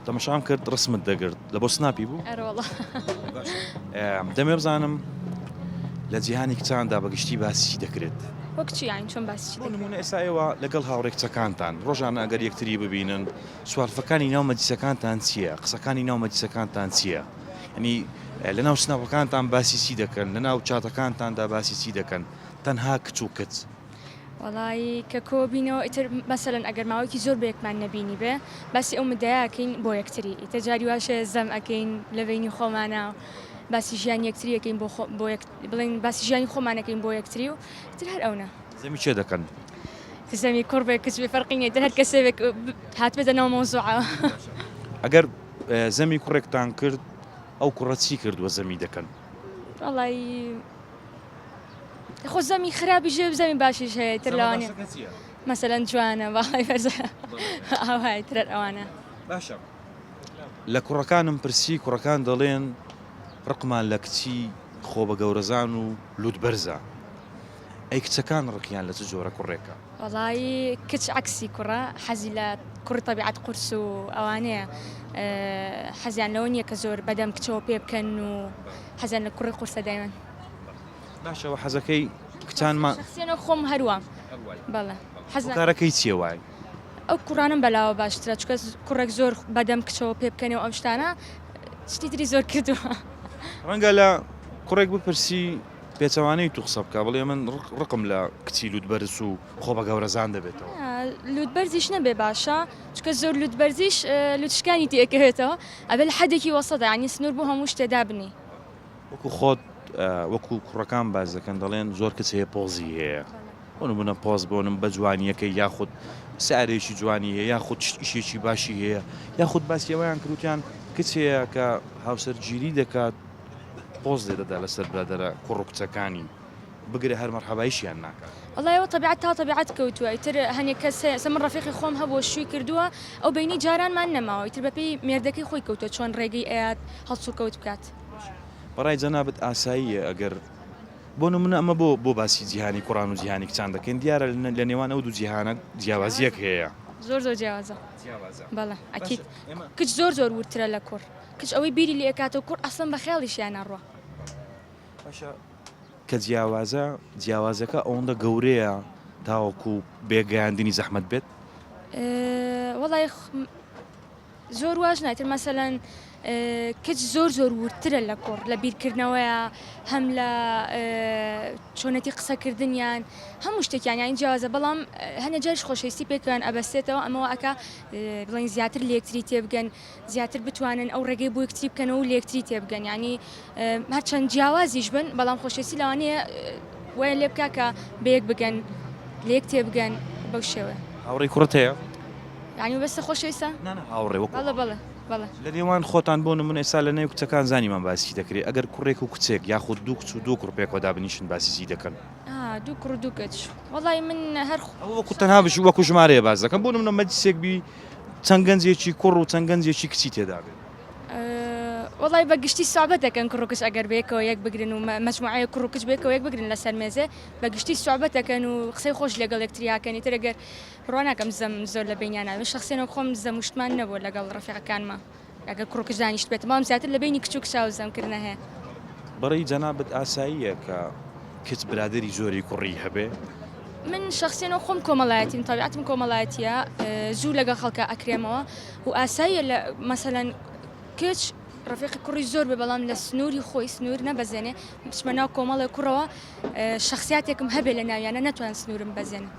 تەمەشام کرد ڕسمت دەگرت لە بۆ سناپی بوو؟ ئەرەوەڵا. دەمێ بزانم لە جیهانی کچاندا بە گشتی باسی چی دەکرێت؟ وەک چی یانی چۆن باسی چی دەکرێت؟ بۆ نموونە ئێستا ئێوە لەگەڵ هاوڕێ کچەکانتان ڕۆژانە ئەگەر یەکتری ببینن سوالفەکانی ناو مەجلیسەکانتان چییە؟ قسەکانی ناو مەجلیسەکانتان چییە؟ یانی لەناو سناپەکانتان باسی چی دەکەن؟ لەناو چاتەکانتاندا باسی چی دەکەن؟ تەنها کچ و کچ. وەڵایی کە کۆ بینەوە ئیتر مەسەلەن ئەگەر ماوەیەکی زۆر بەیەکمان نەبینی بێ باسی ئەو مدەیە ئەکەین بۆ یەکتری ئیتر جاری واش هەیە زەم ئەکەین لە بەینی خۆمانا باسی ژیانی یەکتری ئەکەین بۆ خۆ بۆ یەک بڵێین باسی ژیانی خۆمان ئەکەین بۆ یەکتری و ئیتر هەر ئەونە. زەمی کێ دەکەن؟ زەمی کوڕ بێ کچ بێ فەرقی نیە ئیتر هەر کەسێ بێ هاتبێتە ناو مەوزوعەوە. ئەگەر زەمی کوڕێکتان کرد ئەو کوڕە چی کردووە زەمی دەکەن؟ وەڵایی خۆ زەمی خراپیش هەیە و زەمی باشیش هەیە تر لەوانەیە مەسەلەن جوانە باڵای بەرزە ئاوای ترەر ئەوانە. باشە لە کوڕەکانم پرسی کوڕەکان دەڵێن ڕقمان لە کچی خۆ بە گەورەزان و لوت بەرزە ئەی کچەکان ڕقیان لە چ جۆرە کوڕێکە؟ وەڵایی کچ عەکسی کوڕە حەزی لە کوڕی تەبیعەت قورس و ئەوانەیە حەزیان لەوە نییە کە زۆر بەدەم کچەوە پێ بکەن و حەزیان لە کوڕی قورسە دایمەن. باشە وە حەزەکەی کچانمان. شەخسیەن وەک خۆم هەروام بەڵێ حەز ناکەم. هۆکارەکەی چیە وای؟ ئەو کوڕانەم بەلاوە باشترە چونکە کوڕێک زۆر بەدەم کچەوە پێ بکەنێ و ئەم شتانە شتی تری زۆر کردووە. ڕەنگە لە کوڕێک بپرسی پێچەوانەی تو قسە بکا بڵێ من ڕقم لە کچی لوت بەرز و خۆ بە گەورەزان دەبێتەوە. لوت بەرزیش نەبێ باشە چونکە زۆر لوت بەرزیش لوت شکانی تێ ئەکەوێتەوە ئەبێ لە حەدێکی وەسەتە یانی سنور بۆ هەموو شتێ دابنێی. وەکو خۆت وەکو کوڕەکان باس دەکەن دەڵێن زۆر کچ هەیە پۆزی هەیە بۆ نمونە پۆز بۆ نم بە جوانیەکەی یاخود سارێکی جوانی هەیە یاخود ئیشێکی باشی هەیە یاخود باسی ئەویان کروتیان کچ هەیە کە هاوسەرگیری دەکات پۆز لێ دەدا لەسەر برادەرە کوڕ و کچەکانی بگرە هەر مەرحەبایشیان ناکات. وەڵای ئەوە تەبیعەت تا تەبیعەت کەوتووە ئیتر هەنێک کەس هەیە ئێستا من ڕەفیقی خۆم هەبووە شووی کردووە ئەو بەینی جارانمان نەماوە ئیتر بەپێی مێردەکەی خۆی کەوتووە چۆن ڕێگەی ئەیات هەڵسوکەوت بکات. بەڕای جەنابت ئاساییە ئەگەر بۆ نمونە ئەمە بۆ بۆ باسی جیهانی کوڕان و جیهانی کچان دەکەین دیارە لە نێوان ئەو دوو جیهانە جیاوازیەک هەیە. زۆر زۆر جیاوازە بەڵێ ئەکید کچ زۆر زۆر وردترە لە کوڕ کچ ئەوەی بیری لێ ئەکاتەوە کوڕ ئەسڵەن بە خەیاڵیشیا ناڕوا. باشە کە جیاوازە جیاوازەکە ئەوەندە گەورەیە تاوەکو بێ گەیاندنی زەحمەت بێت؟ وەڵای زۆر واش نا ئیتر مەسەلەن کچ زۆر زۆر وردترە لە کوڕ لە بیرکردنەوەیە هەم لە چۆنێتی قسەکردنیان هەموو شتێکیان یانی جیاوازە بەڵام هەنێ جاریش خۆشەویستی پێکەوەیان ئەبەستێتەوە ئەمەوە ئەکا بڵێن زیاتر لە یەکتری تێبگەن زیاتر بتوانن ئەو ڕێگەی بۆ یەکتری بکەنەوە و لە یەکتری تێبگەن یانی هەرچەند جیاوازیش بن بەڵام خۆشەویستی لەوانەیە وایان لێ بکا کە بەیەک بگەن لە یەک تێبگەن بەو شێوەیە. هاوڕێی کوڕت هەیە؟ یانی مەبەستت خۆشەویستە؟ نا نا هاوڕێ وەکو بەڵێ بەڵێ بەڵێ. لە نێوان خۆتان بۆ نمونە ئێستا لە نێو کچەکان زانیمان باسی چی دەکرێ ئەگەر کوڕێک و کچێک یاخود دوو کچ و دوو کوڕ پێکەوە دابنیشن باسی چی دەکەن؟ ئا دوو کوڕ و دوو کچ وەڵای من هەر ئەوە وەکو تەنها وەکو ژمارەیە باس دەکەم بۆ نمونە مەجلیسێک بی چەند گەنجێکی کوڕ و چەند گەنجێکی کچی تێدا بێت؟ وەڵای بە گشتی سوعبەت دەکەن کوڕ و کچ ئەگەر بەیەکەوە یەک بگرن و مەجموعەیەک کوڕ و کچ بەیەکەوە یەک بگرن لەسەر مێزێ بە گشتی سوعبەت دەکەن و قسەی خۆش لەگەڵ یەکتری ئەکەن ئیتر ئەگەر بڕوا ناکەم زەم زۆر لە بەینیانا بێ شەخسیەن وەک خۆم زەم و شتمان نەبووە لەگەڵ ڕەفیقەکانما ئەگەر کوڕ و کچ دانیشتبێتن بەڵام زیاتر لە بەینی کچ و کچا و زەم کردنە هەیە. بەڕەی جەنابت ئاساییە کە کچ برادەری زۆری کوڕی هەبێ؟ من شەخسیەن وەک خۆم کۆمەڵایەتیم تەبیعەتم کۆمەڵایەتیە زوو لەگەڵ خەڵکا ئەکرێمەوە و ئاساییە لە مەسەلەن کچ ڕەفیقی کوڕی زۆر بێ بەڵام لە سنووری خۆی سنوور نەبەزێنێ بچمە ناو کۆمەڵێک کوڕەوە شەخسیاتێکم هەبێ لە ناویانە نەتوان سنوورم بەزێنم.